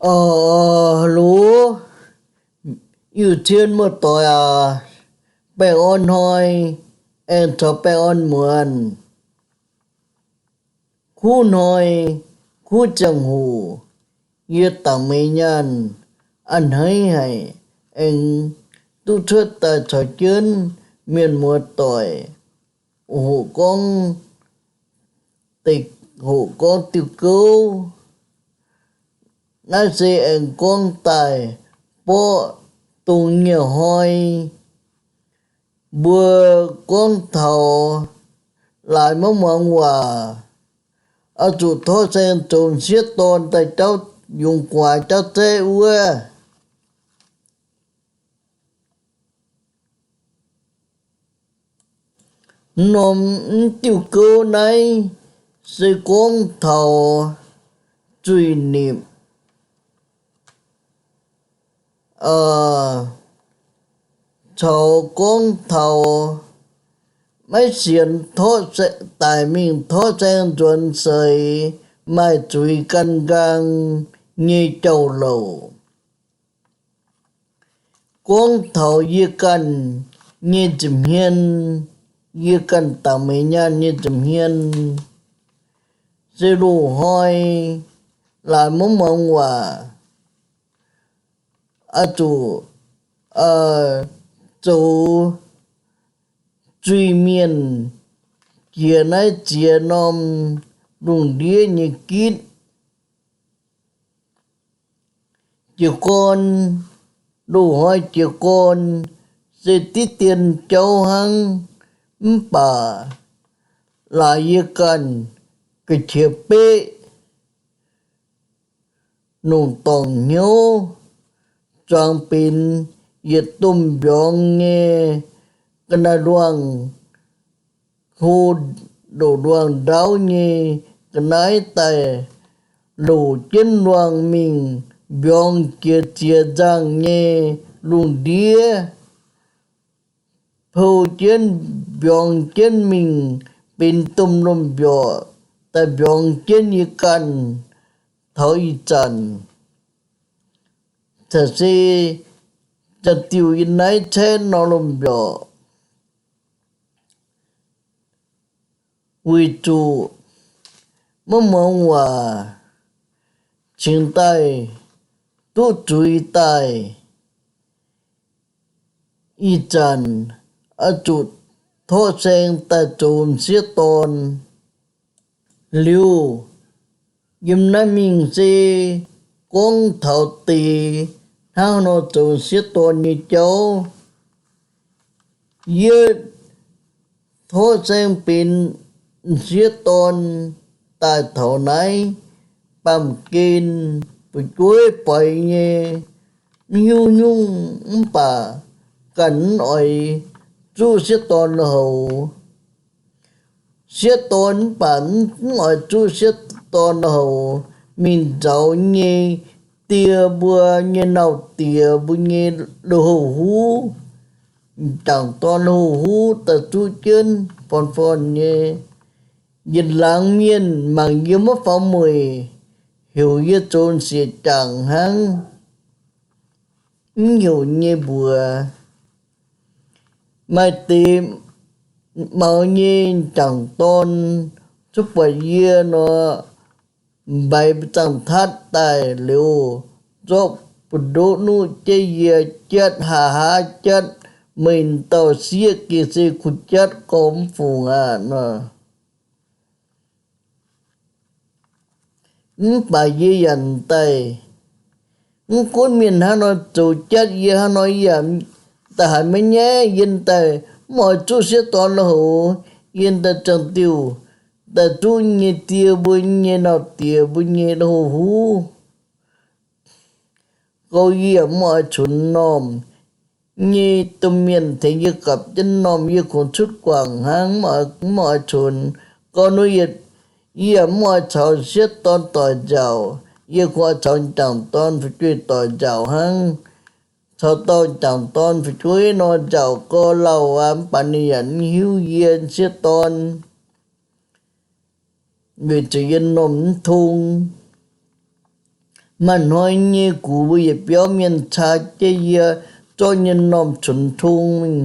Aa, loz, Iu-Cien muoz-doic aac, baengh orn hnoi aengx caux baengh orn muonz. Kuv hnoi, kuv ziangh hoc, yie Dangc Meih Nyaanh a'hneiv haic, aengx duqv cuotv daaih caux jienv mienh muoz-doic hoqc gorngv, deix hoqc gorngv diuh gouv. Naaiv se aengx gorngv daaih borqv dongh nyei hnoi mbuo gorngv taux laaix maiv muangx waac, oix zuqc torqv saeng zoux sieqv dorn daaih jauv yungz guaax jauv zaeqv wuov. Norm mv diuh gouv naaiv se gorngv taux zuiz-nipc, caux gorngv taux maiv sienx torqv daic mingh torqv saeng nzuonx seix maaih zuiz gan nqaang nyei jauv-louc. Gorngv taux yie ganh nyei nza'hmien, yie ganh Dangc Meih Nyaanh nyei nza'hmien, se loz-hnoi laaix maiv muangx waac, oix zuqc zoux zuiz-mienh jiex naaiv ziex norm lungh ndiev nyei gitv. Jiez gorn, loz-hnoi jiez gorn se diqv dien jauv hnangv, mv baac laaix yie ganh ga'qiex beqv longc dorngc hnyouv zuangx benx yietc domh mbiorngz nyei ga'naaiv-luangh hlo, loc luangh ndaauv nyei ga'naaiv daaih loc jienv luangh mingh mbiorngz jiex ziex nzangh nyei lungh ndiev, pou jienv mbiorngz jienv mingh benx domh lomh mbiorqc daaih mbiorngz jienv yie ganh taux ih zanc. Caux se ziangh diuh yie naaiv caeqv norm lomh mbiorqc, weic zuqc maiv muangx waac, cingx daaih duqv zuiz daaih. Ih zanc oix zuqc torqv saeng daaih zoux m'sieqv dorn. Liuz, yiem naaiv mingh se gorngv taux deix hnangv nor zoux m'sieqv dorn nyei jauv. Yie torqv saeng benx m'sieqv dorn daaih taux naaiv baamh gen fu'jueiv boix nyei, mv hiuv nyungc mv baac ganh mv oix zuqv sieqv dorn lui-houx. Sieqv dorn mv baac mv oix zuqv sieqv dorn lui-houx, mingh nzaaux nyei die mbuo nyei nauz diex mbuo nyei lui-houx huv, m'jangc dorn lui-houx huv daaih zuqv jienv forn-forn nyei. Yietc laangz mienh mangc yie maiv faaux mueic, heuc yie zoux m'sieqv jangc hnangv. Mv heuc nyei mbuox. Maaih deix maux nyei m'jangc dorn cuotv buatc yie nor, mbaix mbuo zaangh tatv daaih liuz, zorqv buoz-ndoqv nuqv jienv yie jatv, haa haa jatv, meih dauh sieqv gengh se kuh jatv gorx mv fungc aqv nor. Mv baac yie yaac daaih, mv gunv mienh hnangv nor zoux jatv yie hnangv nor, yie yaac daaih haiz maiv nyaiv. Yie daaih mv oix zuqv sieqv dorn lui-houx, yie daaih ziangh diuh daaih zuqv nyei die mbuo nyei nauz diex mbuo nyei lui-houx huv. Gauh yie yaac mv oix cunx m'normh nyei domh mienh tengx yie gapv jienv m'normh, yie kungx cuotv guangc hnangv, mv oix cunx. Gorngv nor yietc, yie yaac mv oix caux sieqv dorn doic nziaauc, yie kungx oix caux m'jangc dorn fu'jueiv doic nziaauc hnangv. Caux dauh m'jangc dorn fu'jueiv nor nziaauc gauh lauh aqv, mv baac ninh yaac mv hiuv yie sieqv dorn. Weic zuqc yie m'normh mv tong. Maaih hnoi nyei gux mbuo yietc biauv mienh caa jienv yie zorqv nyei m'normh cunx tong mingh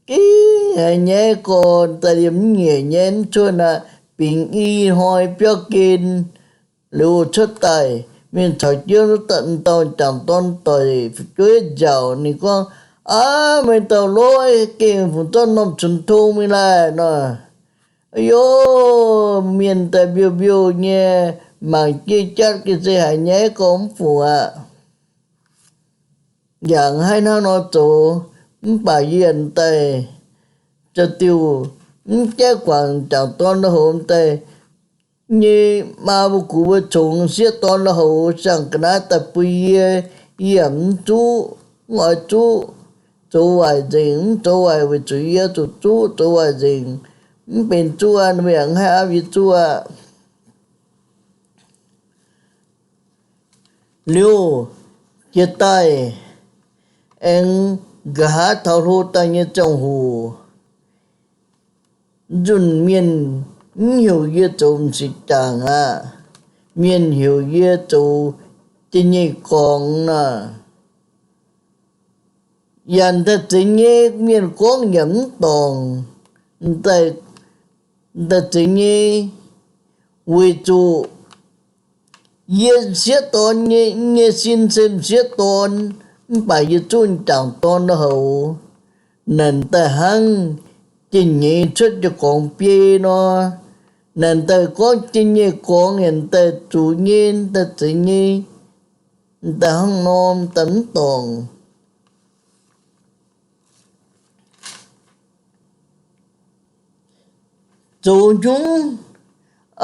gengh haiz nyaiv gorn daaih liemh mv nyeic nyaiv mv cuotv aqv. Bingx i hnoi biauv gen liuz cuotv daaih, mienh caux jienv dauh m'jangc dorn doic fu'jueiv nziaauc. Ninh gorngv, Aav, meih dauh lov gengh fungc zorqv m'normh cunx tong mingh laih nor. Aa yo, mienh daaih mbiouh mbiouh nyei, mangc jienv jatv gengh se haiz nyaiv gorn mv fungc aqv. Yaac haih hnangv nor zoux, mv baac yie daaih za'diuh mv jaiv guangc m'jangc dorn lui-houx daaih nyei maa mbuo gux mbuo congx sieqv dorn lui-houx siang-ga'naaiv daaih bun yie, yie yaac mv zuqv, mv oix zuqv. Zoux waaic nzengc, mv zoux waaic weic zuqc yie zuqc zuqv. Zoux waaic nzengc, mv benx zuqv aqv, mbuo yaac mv haih aapv yie zuqv aqv. Liuz, jiex daaih aengx nqa'haav taux hlo daaih nyei ziangh hoc, nzunc mienh mv heuc yie zoux m'sieqv jangc aqv. Mienh heuc yie zoux jiex nyeic gorngx nor. Yaac daaih zeiz nyei, mienh gorngv yaac mv dorngc. Daaih zeiz nyei, weic zuqc yie sieqv dorn nyei, nyei sin se m'sieqv dorn, mv baac yie zuqv m'jangc dorn lui-houx. Naaic daaih hnangv jiex nyeic cuotv jiex gorngx biei nor. Naaic daaih gorngv jiex nyeic gorngx yaac daaih zuqc nyei, daaih zeiz nyei, daaih hnangv norm daaih mv dorngc. Zoux hnyungv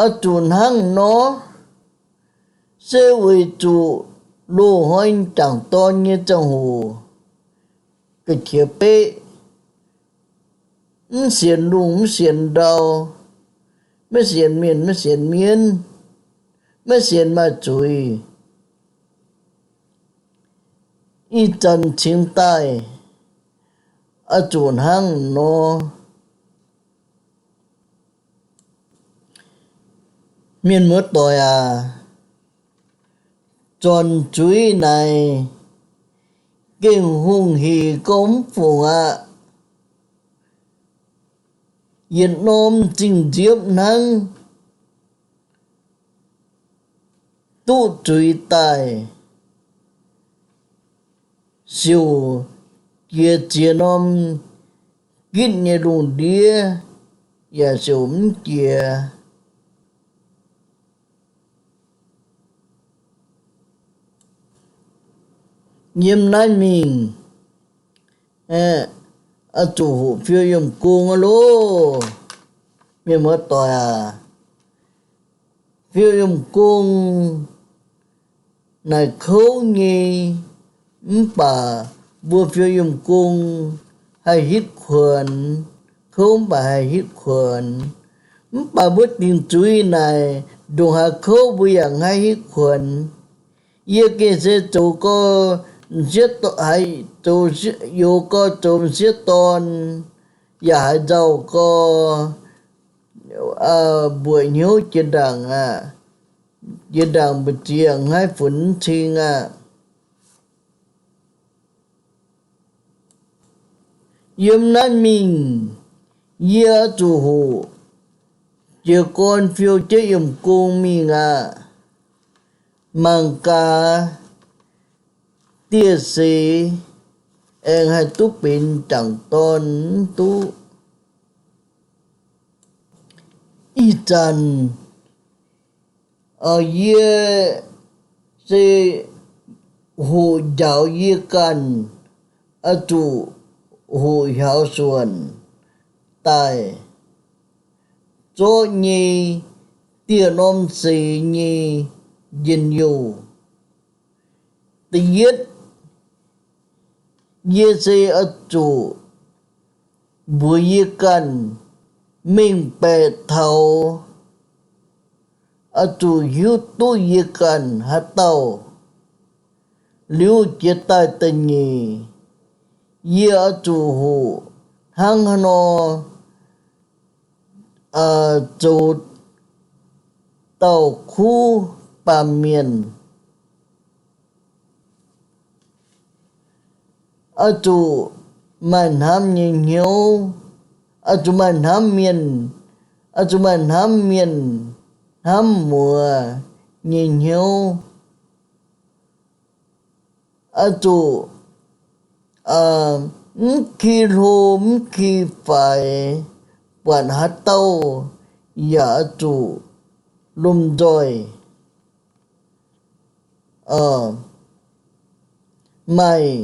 oix zuqc hnangv nor, se weic zuqc loz-hnoi m'jangc dorn nyei ziangh hoc ga'qiex beqv, mv sienx lungh mv sienx ndau, maiv sienx mienh maiv sienx mienv, maiv sienx maaih zuiz. Ih zanc cingx daaih oix zuqc hnangv nor. Mienh muoz-doic aac, zornc zuiz naaic gengh hungh hec gormx fungc aqv. Yietc norm zingh nziepv hnangv duqv zuiz daaih, siouc jiex ziex norm gitv nyei lungh ndiev yaac siouc mv jiex. Yiem naaiv mingh, oix zuqc hoqc fiou yiem gong aqv loh. Mienh muoz-doic aac, fiou yiem gong naaic kouv nyei, mv baac mbuo fiou yiem gong haih hitv kuonx. Kouv mv baac haih hitv kuonx. Mv baac mbuo dingc zuiz naaic ndongc haaix kouv mbuo yaac haih hitv kuonx. Yie gengh se zoux gorx m'sieqv, haiz zoux, youz gorx zoux m'sieqv dorn, yaac haiz nzauh gorx, mbuoqc hnyouv jiex ndaangc aqv. Jiex ndaangc mbu'ziex hnangv funx mv cing aqv. Yiem naaiv mingh yie oix zuqc hoqc jiez gorn fiou jienv yiemc gong mingh aqv. Mangc gaax, dieh seix aengx haih duqv benx m'jangc dorn mv duqv. Ih zanc yie se hoqc njaaux yie ganh, oix zuqc hoqc hiaaux suonc daaih zorqv nyei dieh norm seix nyei njien-youh. Da'yietv, yie se oix zuqc mbuox yie ganh mengh baeqc taux, oix zuqc hiuv duqv yie ganh haaix dauh. Liuz jiex daaih da'nyeic, yie oix zuqc hoqc hnangv haaix nor zoux dauh kuv baamh mienh. oix zuqc maaih hnamv nyei hnyouv, oix zuqc maaih hnamv mienh, oix zuqc maaih hnamv mienh hnamv muoz nyei hnyouv. Oix zuqc mv ki hlo mv ki faix, buatc haaix dauh yaac oix zuqc lomh nzoih maaih,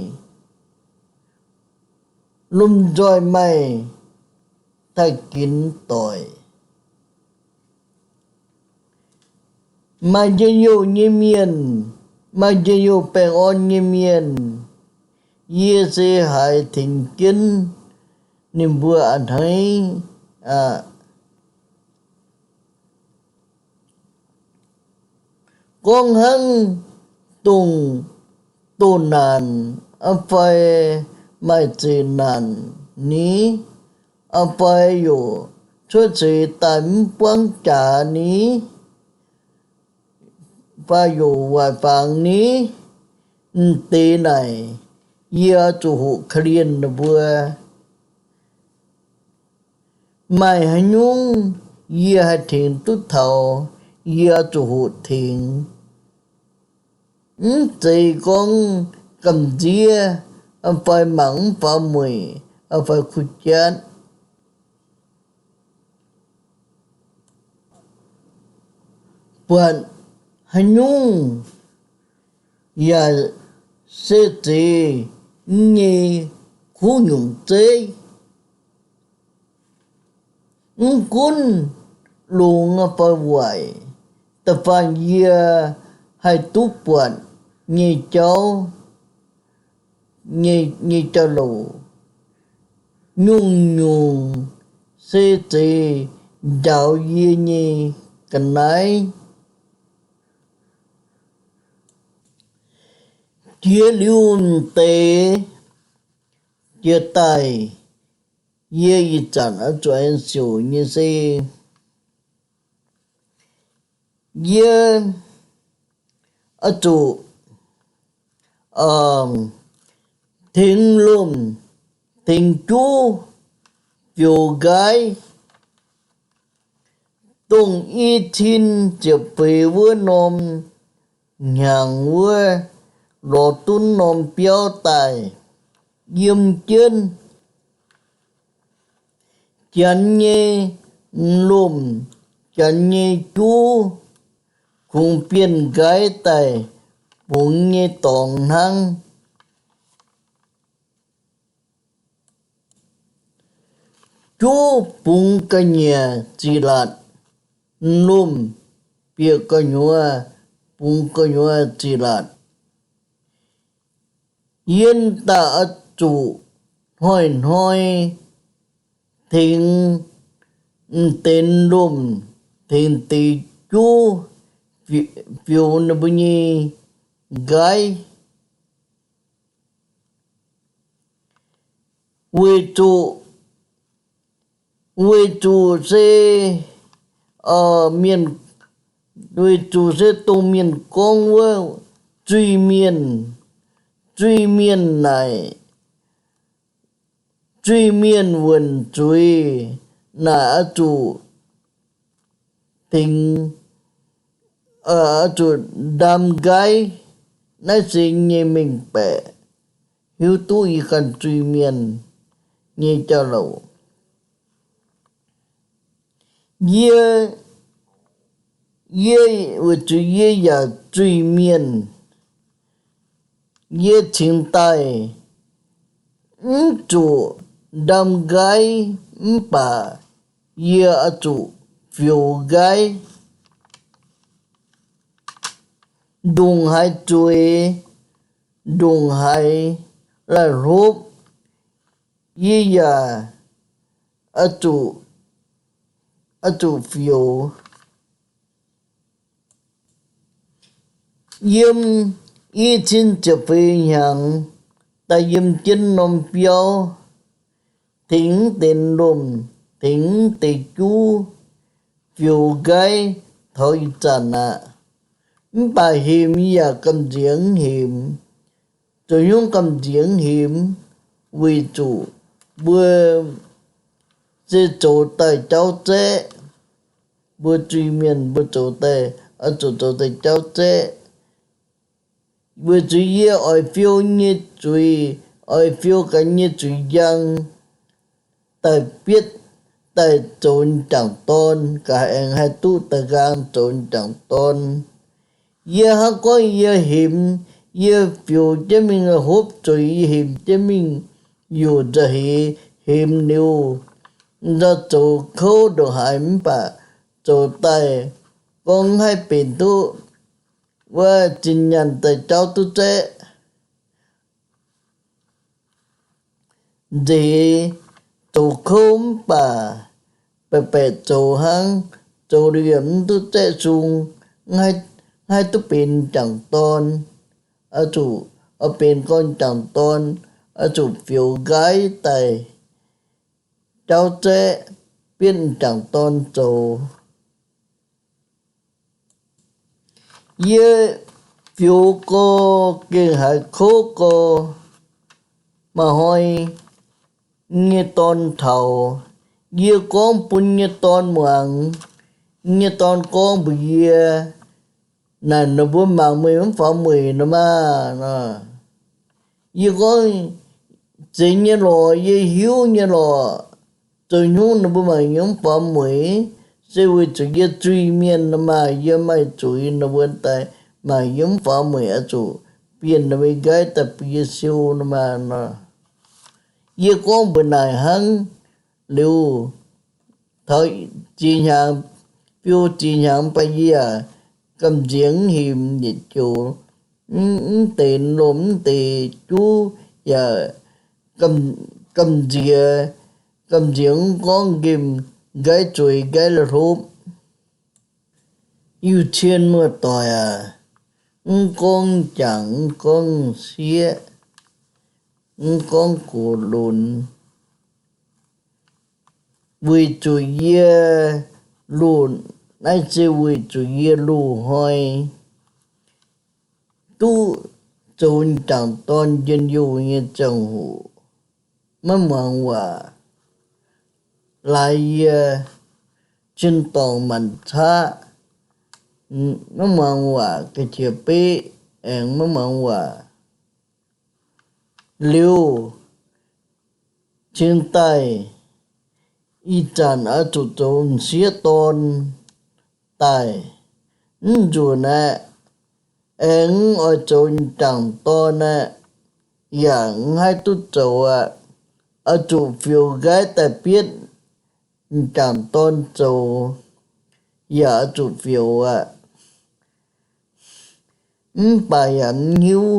lomh nzoih maaih taaih ginx doic. Maaih njien-youh nyei mienh, maaih njien-youh baengh orn nyei mienh, yie se haiz tengx jienv ninh mbuo a'hneiv aqv. Gorngv hnangv dongh doh naanc fai maaih zeqc naanc ni, fai yaac cuotv seix daaih mv buangv jaax ni, fai yaac waaic fangx ni, m'deix naaic yie zuqc hoqc korv-lienh ninh mbuo. Maaih haaix nyungc yie haih tengx duqv taux, yie zuqc hoqc tengx. Mv zeiz gorngv gamh nziev fai mangc mv faaux mueic fai kuh jatv. Buatc haaix nyungc yaac se zeiz nyei kuv nyungc zeiv. Mv gunv longx fai waaic, da'faanh yie haih duqv buatc nyei jauv, nyei jauv-louc, nyungc-nyungc se zeiz njaaux yie nyei ga'naaiv. Jiex liuz m'deix jiex daaih, yie ih zanc oix zuqc aengx siouc nyei se, yie oix zuqc tengx lomh, tengx juv, fioux nqaiv, dongh i cin ziepc feix wuov norm hnyangx wuov, lorz duqv norm biauv daaih yiem jienv. Janx nyei lomh, janx nyei juv, kungx bienh nqaiv daaih bungx nyei dorngx hnangv. Juv bungx ga'nyiec ziqc laatc, lomh bieqc gu'nyuoz bungx gu'nyuoz ziqc laatc. Yie daaih oix zuqc hnoi-hnoi tengx m'deix lomh, tengx deix juv fioux ninh mbuo nyei nqaiv. Weic zuqc, weic zuqc se mienh, weic zuqc se dongh mienh gorngv wuov, zuiz-mienh, zuiz-mienh naaic, zuiz-mienh wuonc zuiz naaic oix zuqc dingx, oix zuqc ndaam nqaiv. Naaiv se nyei mengh baeqc hiuv duqv ih ganh zuiz-mienh nyei jauv-louc. Yie, yie weic zuqc yie yaac zuiz-mienh, yie cingx daaih mv zuqc ndaam nqaiv mv baac yie oix zuqc fioux nqaiv. Ndongc haaix zueiz, ndongc haaix laih hlopv, yie yaac oix zuqc, oix zuqc fioux. Yiem i cin ziepc feix hnyangx daaih yiem jienv norm biauv, tengx deix lomh, tengx deix juv fioux nqaiv taux ih zanc aqv. Mv baac hemx yaac gamh nziex hemx, zoux hnyouv gamh nziex hemx, weic zuqc mbuo se zoux daaih jauv zaeqv. Mbuo zuiz-mienh mbuo zoux daaih, oix zuqc zoux daaih jauv zaeqv. Weic zuqc yie oix fiou nyei zuiz, oix fiou gaax nyei zuiz njang daaih bietv, daaih zoux m'jangc dorn, gaax aengx haih duqv da'nqaang zoux m'jangc dorn. Yie hnangv gorngv yie hemx, yie fioux jienv mingh hopv zueiz, yie hemx jienv mingh yuoqc nza'heix, hemx liuz nzauh zoux kouv ndongc haaix mv baac zoux daaih gorngv haih benx duqv wuov zinh nyaanh daaih jauv duqv zaeqv. Nzeix zoux kouv mv baac baeqc-baeqc zoux hnangv, zoux liuz yaac mv duqv zaeqv sung, mv haih duqv benx m'jangc dorn. Oix zuqc, oix benx gorngv m'jangc dorn, oix zuqc fioux nqaiv daaih jauv zaeqv, bietv m'jangc dorn zoux. Yie fioux gorx gengh haiz kouv gorx, maaih hnoi nyei dorn taux, yie gorngv bun nyei dorn muangx. Nyei dorn gorngv mbuox yie, naaic ninh mbuo mangc meih mv faaux mueic nor maah. Yie gorngv, zeiz nyei lorqc, yie hiuv nyei lorqc. Zoux haaix nyungc ninh mbuo mangc yie mv faaux mueic, se weic zuqc yie zuiz-mienh nor maah, yie maaih zuiz, ninh mbuo daaih mangc yie mv faaux mueic oix zuqc bienh ninh mbuo nqaiv daaih bun yie siou nor maah nor. Yie gorngv mbuox naaic hnangv liuz, taux ziex hnyangx, fiou ziex hnyangx mv baac yie yaac gamh nziex mv hemx yietc joux, mv deix lomh mv deix juv yaac gamh nziex, gamh nziex mv gorngv nqemh nqaiv zueiz nqaiv la'hlopv. Iu-Cien muoz-doic aac, mv gorngv jangx mv gorngv sieqv, mv gorngv gox lunx, weic zuqc yie loz, naaiv se weic zuqc yie loz-hnoi duqv zoux m'jangc dorn njien-youh nyei ziangh hoc, maiv muangx waac, laaix yie cien-dorngc maanc qaqv, maiv muangx waac ga'qiex beqv, aengx maiv muangx waac. Liuz cingx daaih ih zanc oix zuqc zoux m'sieqv dorn daaih, mv nzunc aeqv, aengx oix zoux m'jangc dorn aeqv, yaac mv haih duqv zoux aqv. Oix zuqc fioux nqaiv daaih bietv m'jangc dorn zoux, yaac oix zuqc fioux aqv. Mv baac yaac mv hiuv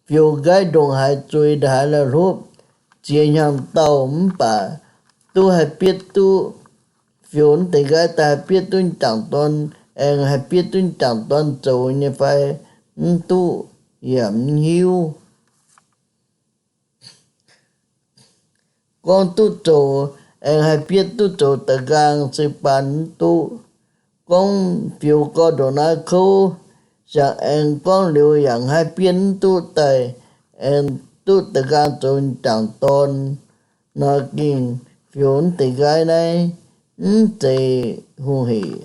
fioux nqaiv ndongc haaix zueiz, ndongc haaix la'hlopv, ziex hnyangx-daauh mv baac duqv haih bietv duqv fioux deix nqaiv daaih haih bietv duqv m'jangc dorn, aengx haih bietv duqv m'jangc dorn zoux nyei fai mv duqv yaac mv hiuv. Gorngv duqv zoux aengx haih bietv duqv zoux da'nqaang se baan mv duqv. Gorngv fioux gau ndongc naaiv kouv, siang aengx gorngv liuz yaac haih bietv mv duqv daaih, aengx duqv da'nqaang zoux m'jangc dorn nor, gengh fioux deix nqaiv naaiv mv zeiz hungh heic.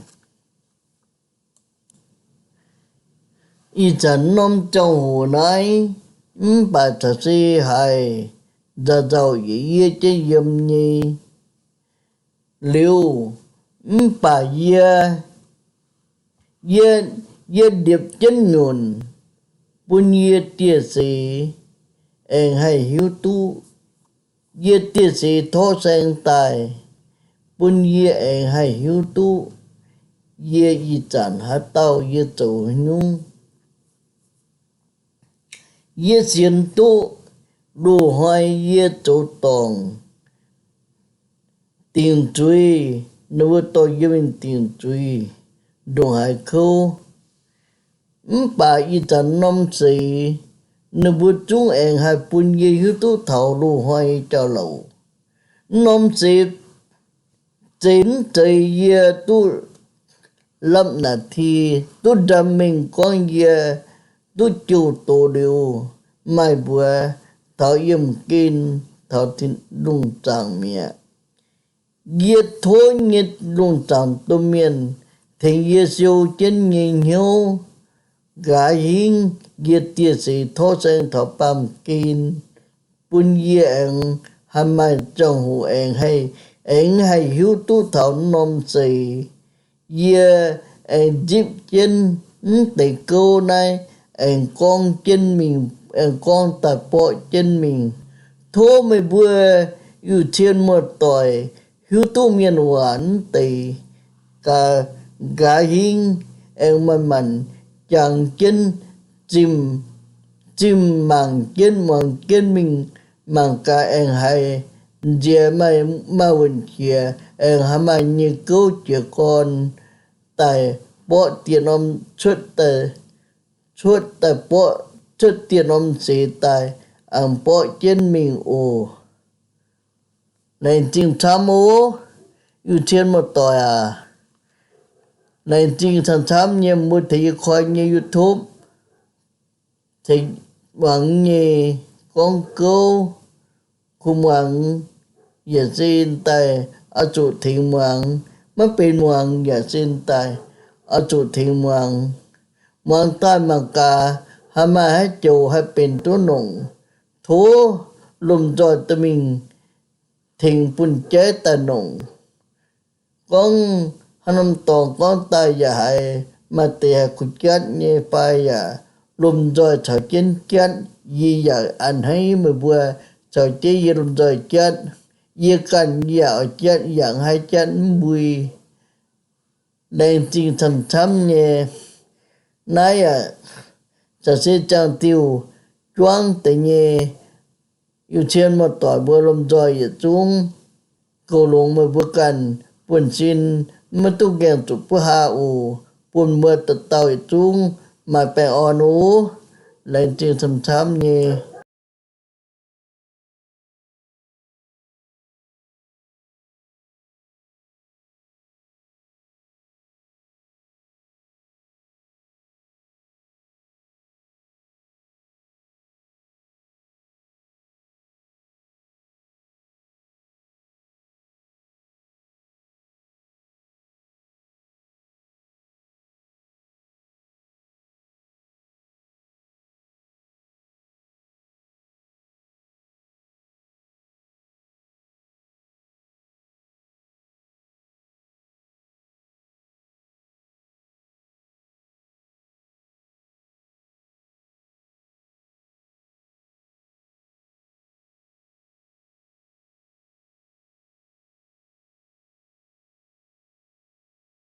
Ih zanc norm ziangh hoc naaiv, mv baac caux se haiz nzauh nzauh yietc yie jienv yiem nyei liuz, mv baac yie, yie, yie ndiepv jienv nyunc bun yie dieh seix aengx haih hiuv duqv. Yie dieh seix torv saeng daaih bun yie aengx haih hiuv duqv yie ih zanc haaix dauh yie zoux haaix nyungc. Yie sienx duqv loz-hnoi yie zoux dorngc dingc zuiz, ninh mbuo dorh yie mingh dingc zuiz ndongc haaix kouv. Mv baac ih zanc norm seix, ninh mbuo zungv aengx haih bun yie hiuv duqv taux loz-hnoi jauv-louc. Norm seix, zeiz mv zeiz yie duqv lapv naaic ti, duqv ndaam mengh gorngv yie duqv jouh doz liuz, maaih mbuox taux yiemh gen taux tin-lungh zaangc mi'aqv. Yie tov nyei lungh zaangc domh mienh tengx yie siou jienv nyei hnyouv nqa'haav hingv yie dieh seix torv saeng taux baamh gen, bun yie aengx haih maaih ziangh hoc aengx haih, aengx haih hiuv duqv taux norm seix. Yie aengx nzipc jienv mv deix gouv naaiv, aengx gorngv jienv mingh, aengx gorngv daaih borqv jienv mingh. Tov meih mbuo Iu-Cien muoz-doic hiuv duqv mienh waac mv deix gaax, nqa'haav hingv aengx manc-manc jangx jienv, zimh, zimh mangc jienv, muangx jienv mingh, mangc gaax aengx haiz nziex maaih, maaih wuonh qiex, aengx haiz maaih nyei gouv jiez gorn daaih borqv dieh norm, cuotv daaih, cuotv daaih borqv, cuotv dieh norm seix daaih, aengx borqv jienv mingh oc. Laengz zingh camv oc, Iu-Cien muoz-doic aac. Laengz zingh camv-camv nyei mbuo tengx yie koi nyei YouTube, tengx muangx nyei gorngv gouv, kuh muangx yaac se daaih oix zuqc tengx muangx. Maiv benx muangx yaac se daaih oix zuqc tengx muangx. Muangx daaih mangc gaax, haih maaih haaix joux haih benx duqv nongc. Tov lomh nzoih dorh mingh tengx bun jaiv daaih nongc. Gorngv haaix norm dorngx gorngv daaih yaac haiz maaih deix haih kuh jatv nyei fai yaac lomh nzoih caux jienv jatv, yie yaac a'hneiv meih mbuo caux jienv yie lomh nzoih jatv. Yie ganh yaac oix jatv, yaac haih jatv mv mbui. Laengz zingh camv-camv nyei. Naaiv yaac se ziangh diuh juangv deix nyei. Iu-Cien muoz-doic mbuo lomh nzoih yietc zungv, goux longx meih mbuo ganh buonv-sin, maiv duqv ngaengc zuqc buov haa oc. Bun mbuo dauh dauh yietc zungv maaih baengh orn oc. Laengz zingh camv-camv nyei.